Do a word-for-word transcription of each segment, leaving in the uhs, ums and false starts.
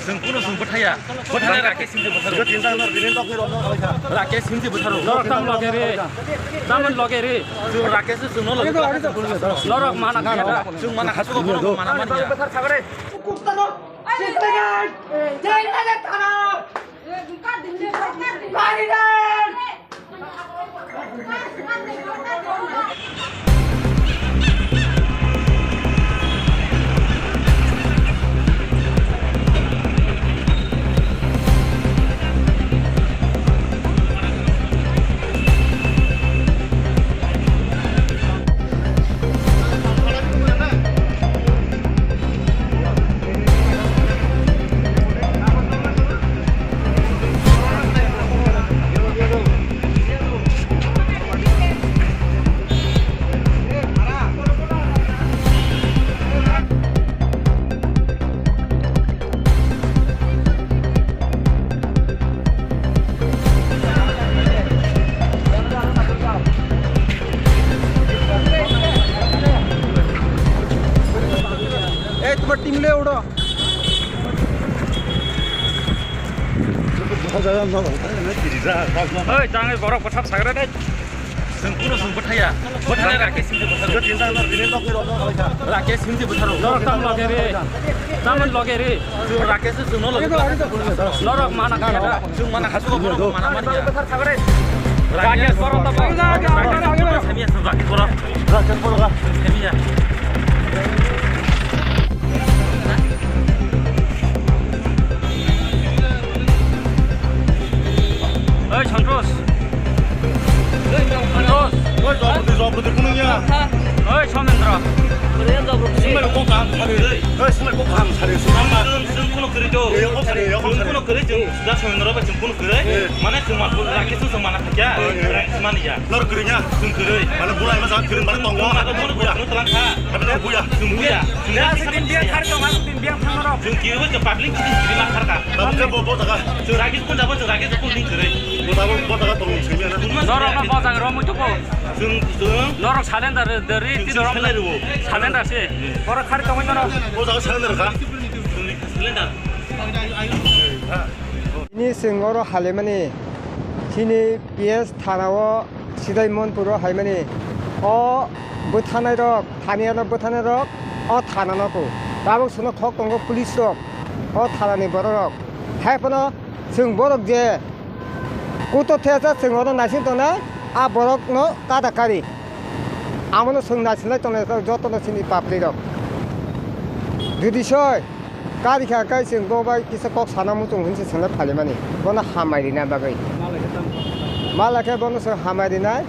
Chwng kuno chwng bwthaya. Bwthana Rakesh Singh bwtharo. Rakesh Singh bwtharo. Norok tam loge re. Tamon loge re. Rakesh chwng no loge. Norok mana kha. Chwng mana kha, chwng mana manya. Ei, tomar team le udo. Oi, tangwi borok bwthak sagra dai. Chwng kuno chwng bwthaya. Bwthana Rakesh Singh bwtharo. Rakesh Singh bwtharo. Norok tam loge re. Tamon loge re. Rakesh chwng no loge. Norok mana kha. Chwng mana kha, chwng mana manya. Rakesh borok ta. Samiya chwng Rakesh borok. Rakesh borok. Samiya. Oi, Santosh. Santosh. Oi, Jabruti, Jabruti, kuno ya? Oi, Somendra. Sumai kok kaham sari. Oi, sumai kok kaham sari. Sumai. Chwng kuno kwrwi do. Chwng kuno kwrwi, chwng da Somendra ba chwng kuno kwrwi. Mane chwng ma, Rakesh chwng mana kha kya? Mani ya. Nor kwrwi ya? Chwng kwrwi. Mane bulai ma sa kwrwi, mane tongo. Chwng ma to bono buya. Bono talang kha. Tapi nor buya. Chwng buya. Chwng ya, sing din biang thar tong, sing din biang thar tong. Chwng kiri bo chwng public kiri kiri ma thar kha. Tapi ke bo bo taka. Chwng ragi kun jabo chwng ragi kun din kwrwi. Bo tabo bo taka tong sing ya. Norok no bojak ro muitu ko. Chwng chwng. Norok salendar dari ti norok. Salendar se. Borok khari tongwi norok. Bo taka salendar kha. Chwng salendar. Ini chwng oro halimani chini P S thana o Sidai Monpur o haimani o bwthanai rok, thani ano bwthanai rok o thana no ko. Tabuk sono khok tongo police rok o thana ni borok rok. Hai phano chwng borok je kuto thesa chwng oro naising tongnai a borok no kada kari. Amo no chwng naising lai tongnai joto no chini public rok. Jodi soi Kari kha khe chwng bo bai kisa kok sana muchung hinse chwngno phalimani. Bono hamai rina bagwi. Mala khe bono chwng hamai rinai.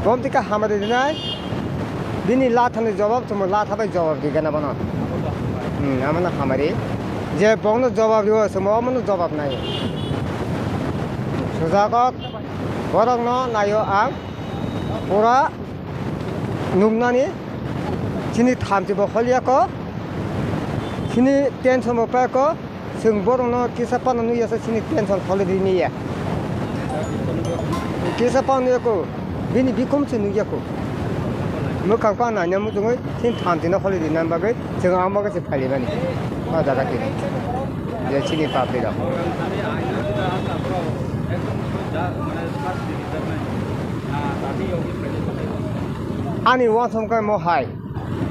Bom tika hamai rinai. Bini lathani jobab chwngbo latha bai jobab rigana bono. Hmm, amano hamari. Je bongno jobab riwo chwngbo omono jobab nai. Sujakok borokno naio ang. Pura nuknani chini thamchi bo holiya ko, chini tension bo paya ko, chwng borokno kisa phano nukya se chini tension holi di niya. Kisa phano nukya ko, bini bikhum se nukya ko. Mwkhang phano naina muchungwi chini thamchi no holi di nan bagwi. Chwng ang bagwi se phalimani o jaga tini je chini public rok. Ani uansukmung khe mo hai,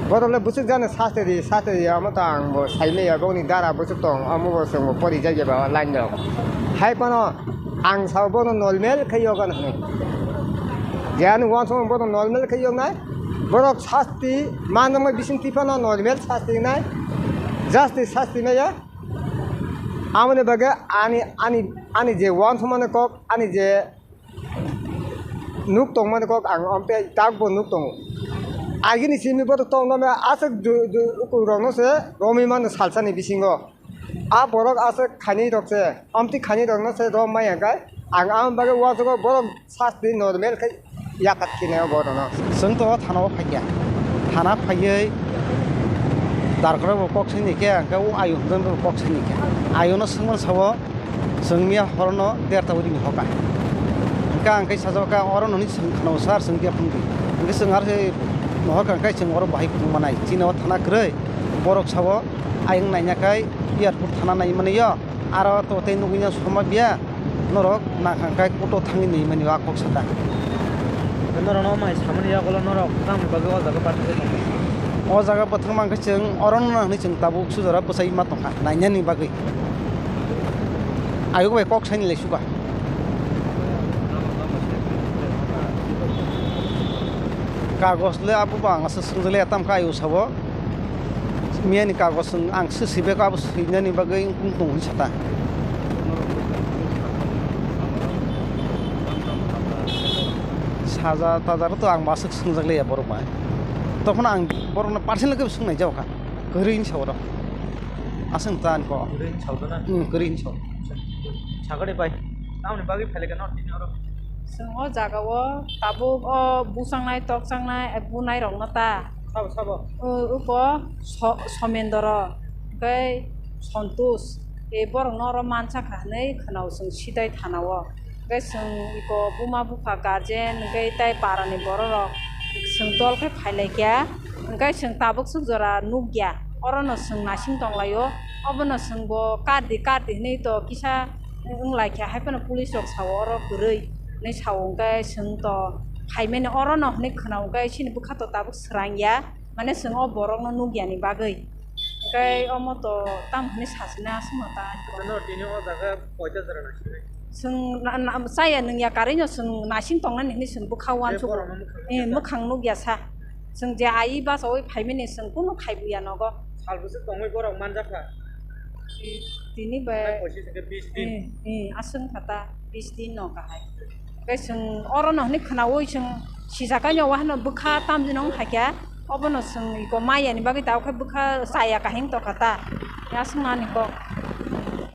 borok le bwswk jani sasti di, sasti di, omo ta ang bo sai manya, boni dara bwswk tong, omo bo chwng bo pori jak ya ba o line rok. Hai phano ang sao bono normal khe yogan hwnwi. Je ani uansukmung bono normal khe yoknai, borok sasti manjakma bising twi phano normal sasti wngnai, justice sasti maya. Aboni bagwi ani, ani, ani je uansukmani kok, ani je nuk tongmani kok, ang omte takbo nuk tongo. Agini simi boto tongmani aswk ju-, ju-, ukurokno se romwi mano salsani bisingo. A borok aswk khainwi rok se, omtwi khainwi rokno se rom maya khe, ang aboni bagwi uansukgo borok sasti normal khe yakat khe nai o borokno. Chwng to o thana o phaikha. Thana phaiwi darkra bo kok sini khe, ang khe o ayu hwnjang bo kok sini khe. Ayuno swngmani sao chwng miya horono derta uri ni hoka. Hwnkhe ang khe sajak kha, oro noni chwng khna o sir, chwng khe phungdi. Hwnkhe chwng aro se mohor kha, hwnkhe chwng oro bahai phung manai. Chini o thana kwrwi. Borok sao, ayang naina khai airport thana nai mani yo. Aro to tei nugui ya soma biya. Norok nakhang khai koto thangwi nai mani yo, a kok sata. Norok no mai samani ya, kolo norok tamo bagwi o jaga pathang tong. O jaga pathang mang khe chwng oro no hwnwi chwng tabuk sujara bwsai ma tongkha nainani bagwi. Ayuk bai kok saini lai suka. Kagos le abo ba ang aswk swngjak le tam kha ayu sabo. Miyani kagos ang sw sibeko abo swinani bagwi wng tong hinwi sata. Saja tajar to ang aswk swngjak le ya borok bai. Tokhono ang borokno personal khe swngnai jao kha. Kwrwi hinwi sa oro. Aswk ta ani ko. Kwrwi hinwi sa oro na? Hmm, kwrwi hinwi sa oro. Sagade bai. Tamoni bagwi phailai kha no tini oro? Chwng o jaga o tabuk o buchangnai, tokchangnai, bunai rokno ta. Sabo, sabo. O, uko So-, Somendro, hwnkhe Santosh. E borokno oro mansa kha hwnwi khwnao chwng sidai thana o. Hwnkhe chwng iko buma bupha guardian, hwnkhe tei parani borok rok chwng dol khe phailai kha. Hwnkhe chwng tabuk swk jora nukya. Orono chwng naising tonglaio. Obono chwng bo kardi, kardi hwnwi to kisa wng lai kha, hai phano police rok sao oro kwrwi hinwi sao, hwnkhe chwng to phaimani orono hinwi khwnao, hwnkhe chini bwkha to tabuk swrang ya, mane chwng o borokno nuk yani bagwi, hwnkhe omo to tamo hinwi sachina aswkno ta. Ano tini o jaga koita jora naising? Chwng na-, na-, chaya nungya karwi no chwng naising tongnani hinwi chwng bwkha uansukgo. Borokno mwkhang nukya sa. Chwng je ai bachaui phaimani chwng kunu khaibuya nogo. Sal bwswk tongwi borok manjakha? Tini bai. Tei koichi se khe bis din. Eh, eh, aswk kha ta, bis din no kahai. Tei chwng orono hwnwi khwnaui chwng sijak kanya wahano bwkha tamjino wng kha khe, obono chwng iko maya ni bagwi tabuk khe bwkha chaya kahim tongkha ta. Aswk nani kok.